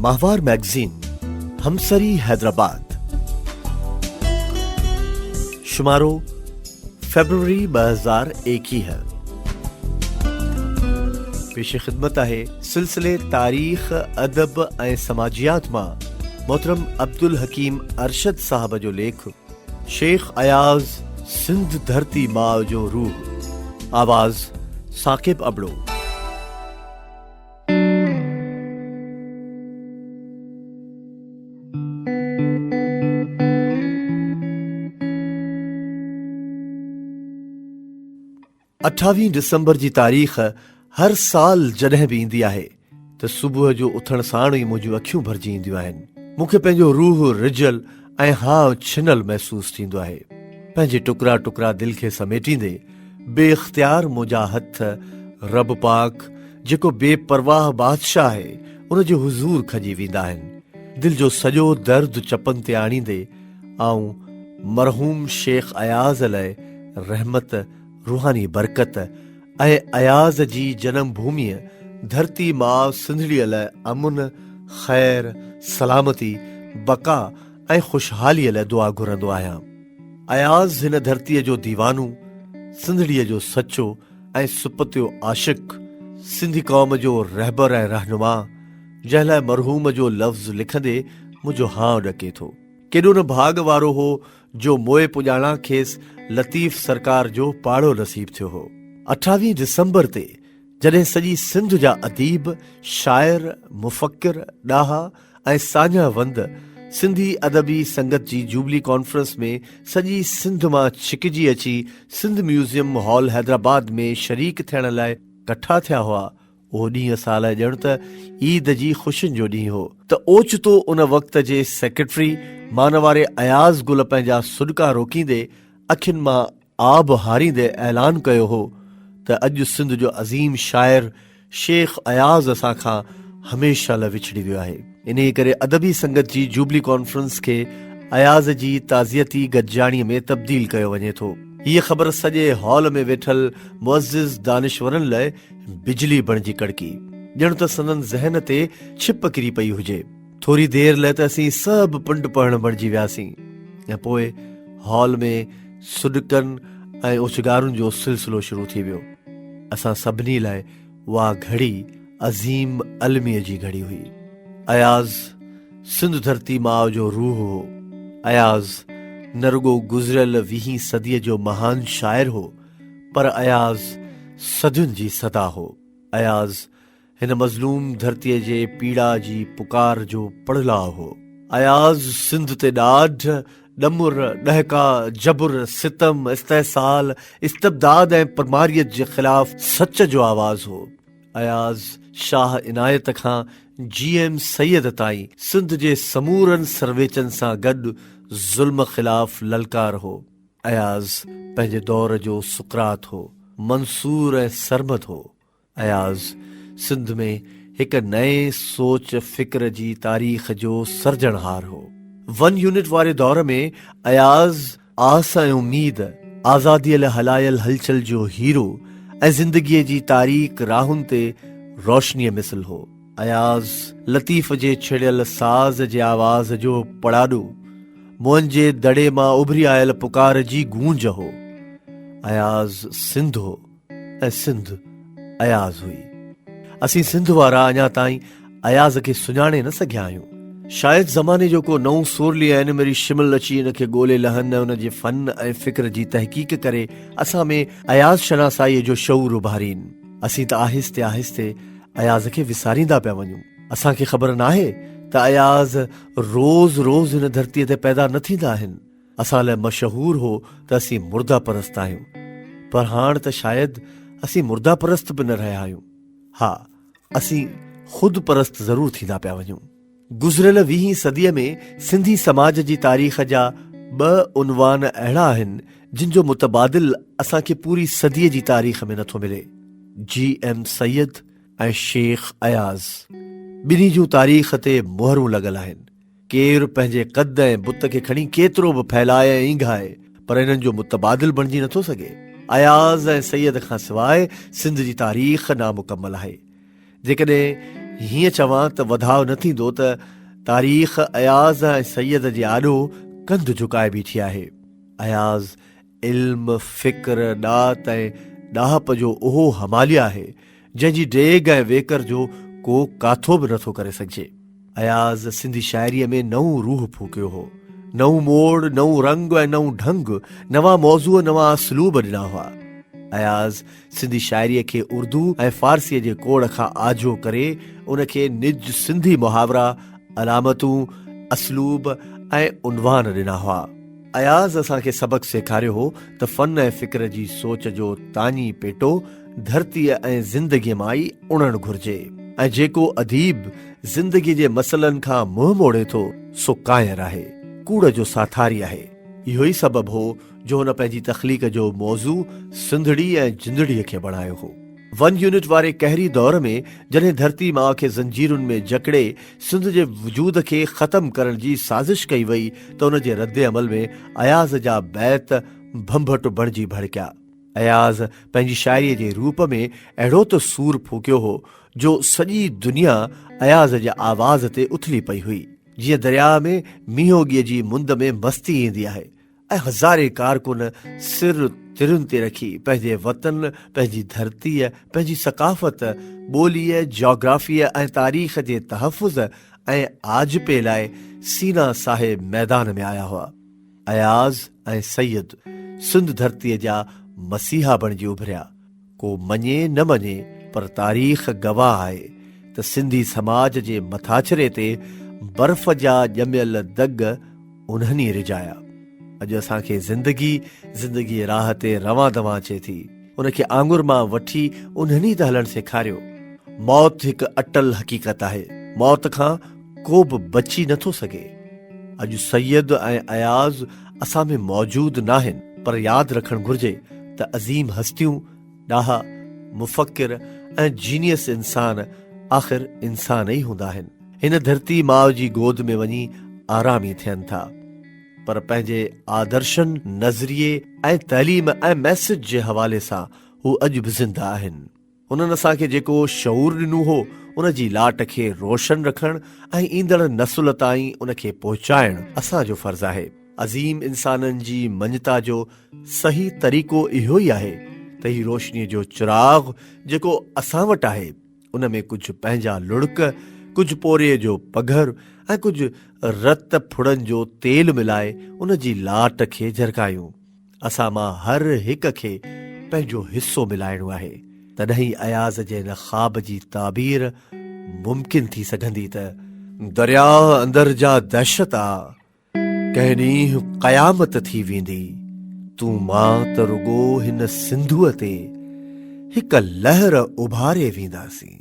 ماهوار مئگزين همسري حيدرآباد شمارو فيبروري 2021 پيش خدمت آهي سلسلي تاريخ، ادب ۽ سماجيات مان محترم عبدالحڪيم ارشد صاحب جو ليک شيخ اياز سنڌ ڌرتي ماء جو روح آواز ثاقب ابڙو. اٺاويهين ڊسمبر جي تاريخ هر سال جڏهن به ايندي آهي ته صبح جو اٿڻ ساڻ ئي منهنجون اکيون ڀرجي اينديون آهن. مون کي پنهنجو روح رجيل ۽ هانء ڇنل محسوس ٿيندو آهي. پنهنجي ٽڪرا ٽڪرا دل کي سميٽيندي بي اختيار منهنجا هٿ رب پاڪ جيڪو بي پرواهه بادشاهه آهي ان جي حضور کڄي ويندا آهن. دل جو سڄو درد چپن تي آڻيندي آئون مرحوم شيخ اياز لئه رحمت، روحاني برڪت ۽ اياز جي جنم ڀوميء ڌرتي ماء سنڌڙيء لئه امن، خير، سلامتي، بقا ۽ خوشحاليء لئه دعا گهرندو آهيان. اياز هن ڌرتيء جو ديوانو، سنڌڙيء جو سچو ۽ سپتيو عاشق، سنڌي قوم جو رهبر ۽ رهنما، جنهن لاء مرحوم جو لفظ لکندي منهنجو هانء ڏڪي ٿو. ڪيڏو نه ڀاڳ وارو هو جو موئي پڄاڻان کيس لطيف سرڪار جو پاڙو نصيب ٿيو هو. اٺاويهين ڊسمبر تي جڏهن سڄي سنڌ جا اديب، شاعر، مفڪر، ڏاها ۽ ساڃاهه وند سنڌي ادبي سنگت جي جوبلي ڪانفرنس ۾ سڄي سنڌ مان ڇڪجي اچي سنڌ ميوزيم هال حيدرآباد ۾ شريڪ ٿيڻ لاء ڪٺا ٿيا هئا، اهو ڏينهن اسان لاء ڄڻ ته عيد جي خوشين جو ڏينهن هو ته اوچتو ان وقت جي سيڪريٽري مانواري اياز گل پنهنجا سڏڪا روڪيندي اکين مان آب هاريندي اعلان ڪيو هو ته اڄ سنڌ جو عظيم شاعر شيخ اياز اسان کان هميشه لاء وڇڙي ويو آهي. انهيء ڪري ادبي سنگت جي جوبلي ڪانفرنس کي اياز جي تعزيتي گڏجاڻيء ۾ تبديل ڪيو وڃي ٿو. هيء خبر سڄي هال ۾ ويٺل معزز دانشورن لاء بجلي بڻجي ڪڙڪي، ڄڻ ته سندن ذهن تي ڇپ ڪري پئي هجي. ٿوري دير لاء ته اسين سڀ پنڊ پهڻ بڻجي وياسين ۽ پوء هال ۾ سڏڪن ۽ اوڇگارن جو سلسلو شروع ٿي ويو. اسان سڀني لاء اها گهڙي عظيم الميي جي گهڙي هئي. اياز سنڌ ڌرتي ماء جو روح هو. اياز نه رڳو گذريل ويهين صديء جو مهان شاعر هو، پر اياز صدين جي صدا هو. اياز هن مظلوم ڌرتيء جي پيڙا جي پڪار جو پڙلاء هو. اياز سنڌ تي ڏاڍ، ڏمر، ڏهڪاء، جبر، ستم، استحصال، استبداد ۽ پرماريت جي خلاف سچ جو آواز هو. اياز شاهه عنايت کان جي ايم سيد تائين سنڌ جي سمورن سرويچن سان گڏ ظلم خلاف للڪار هو. اياز پنهنجي دور جو سقراط هو، منصور ۽ سرمد هو. اياز سنڌ ۾ هڪ نئين سوچ فڪر جي تاريخ جو سرجڻهار هو. ون يونٽ واري دور ۾ اياز آس ۽ اميد، آزاديء لاء هلايل هلچل جو هيرو ۽ زندگيء جي تاريڪ راهن تي روشنيء مثل هو. اياز لطيف جي ڇڙيل ساز جي آواز جو پڙاڏو، موئن جي دڙي مان اڀري آيل پڪار جي گونج هو. اياز سنڌ هو ۽ سنڌ اياز هئي. اسين سنڌ وارا اڃا تائين اياز کي سڃاڻي نه سگهيا آهيون. شايد زماني جو ڪو نئون سورلي ۽ اينمري شمل اچي ان کي ڳولي لهن ۽ ان جي فن ۽ فڪر جي تحقيق ڪري اسان ۾ اياز شناسائيء جو شعور اڀارين. اسين ته آهستي آهستي اياز کي وساريندا پيا وڃون. اسان کي خبر ناهي ته اياز روز روز هن ڌرتيء تي پيدا نه ٿيندا آهن. اسان لاء مشهور هو ته اسين مرده پرست آهيون، پر هاڻ ته شايد اسين مرده پرست به نه رهيا آهيون. ها، اسين خود پرست ضرور ٿيندا پيا وڃون. گذريل ويهين صديء ۾ سنڌي سماج جي تاريخ جا ٻه عنوان اهڙا آهن، جن جو متبادل اسان کي پوري صديء جي تاريخ ۾ نٿو ملي. جي ايم سيد ۽ شيخ اياز ٻنهي جون تاريخ تي مهرون لڳل آهن. ڪير پنهنجي قد ۽ بت کي کڻي ڪيترو به ڦهلائي ۽ اينگهائي پر انهن جو متبادل بڻجي نٿو سگهي. اياز ۽ سيد کان سواء سنڌ جي تاريخ نامڪمل آهي. جيڪڏهن هيئن چوان ته وڌاء نه ٿيندو ته تاريخ اياز ۽ سيد جي آڏو ڪنڌ جهڪائي بيٺي آهي. اياز علم، فڪر، ڏات ۽ ڏاهپ جو اهو هماليه آهي، جنهن جي ڊيگهه ۽ ويڪر جو ڪو ڪاٿو به نٿو ڪري سگهجي. اياز سنڌي شاعريء ۾ نئون روح ڦوڪيو هو. نئون موڙ، نئون رنگ ۽ نئون ڍنگ، نوان موضوع، نوان اسلوب ڏنا هئا. اياز سنڌي شاعريء کي اردو ۽ فارسيء جي ڪوڙ کان آجو ڪري ان کي نج سنڌي محاورا، علامتون، اسلوب ۽ عنوان ڏنا هئا. اياز اسان کي سبق سيکاريو هو ته فن ۽ فڪر جي سوچ جو تاڃي پيٽو ڌرتيء ۽ زندگيء مان ئي اڻڻ گهرجي ۽ جيڪو اديب زندگيء جي مسئلن کان منهن موڙي ٿو سو ڪانئر آهي، ڪوڙ جو ساٿاري آهي. اهو ئي سبب هو جو هن پنهنجي تخليق جو موضوع سنڌڙي ۽ جندڙيء کي بڻايو هو. ون يونٽ واري قهري دور ۾ جڏهن ڌرتي ماء کي زنجيرن ۾ جڪڙي سنڌ جي وجود کي ختم ڪرڻ جي سازش ڪئي وئي ته ان جي ردعمل ۾ اياز جا بيت ڀنڀٽ بڻجي ڀڙڪيا. اياز پنهنجي شاعريء جي روپ ۾ اهڙو ته سور ڦوڪيو هو جو سڄي دنيا اياز جي آواز تي اٿلي پئي هئي. جيئن درياء ۾ مينهوڳيء جي مند ۾ مستي ايندي آهي ۽ هزارين ڪارڪن سر ترين تي رکي پنهنجي وطن، پنهنجي ڌرتيء، پنهنجي ثقافت، ٻوليء، جاگرافيء ۽ تاريخ جي تحفظ ۽ آجپي لاء سينا ساهي ميدان ۾ آيا هئا. اياز ۽ سيد سنڌ ڌرتيء جا مسيحا بڻجي اڀريا. ڪو مڃي نه مڃي پر تاريخ گواهه آهي ته سنڌي سماج جي مٿاڇري تي برف جا ڄميل دڳ انهن ئي رجايا. اڄ اسان کي زندگي، زندگيء راهه تي روان دوان اچي ٿي. ان کي آڱر مان وٺي انهن ئي ته هلڻ سيکاريو. موت هڪ اٽل حقيقت آهي. موت کان ڪو به بچي نه ٿو سگهي. اڄ سيد ۽ اياز اسان ۾ موجود ناهن پر ياد رکڻ گهرجي ته عظيم هستيون، ڏاها، مفڪر ۽ جينيس انسان آخر انسان ئي هوندا آهن. هن ڌرتي ماء جي گود ۾ وڃي آرامي ٿين ٿا. پر پنهنجي آدرشن، نظريي ۽ تعليم ۽ ميسيج جي حوالي سان هو اڄ به زنده آهن. هنن اسان کي جيڪو شعور ڏنو هو، ان جي لاٽ کي روشن رکڻ ۽ ايندڙ نسل تائين ان کي پهچائڻ اسان جو فرض آهي. عظيم انسانن جي مڃتا جو صحيح طريقو اهو ئي آهي ته هي روشنيء جو چراغ جيڪو اسان وٽ آهي، ان ۾ ڪجهه پنهنجا لڙڪ، ڪجهه پورهيي جو پگهر ۽ ڪجهه رت ڦڙن جو تيل ملائي ان جي لاٽ کي جرڪايون. اسان مان هر هڪ کي پنهنجو حصو ملائڻو آهي، تڏهن ئي اياز جي ان خواب جي تعبير ممڪن ٿي سگهندي ته. درياء اندر جا دهشت آ، ڪنهن ڏينهن قيامت ٿي ويندي، تون مان ته رڳو هن سنڌوء تي هڪ لهر اڀاري وينداسين.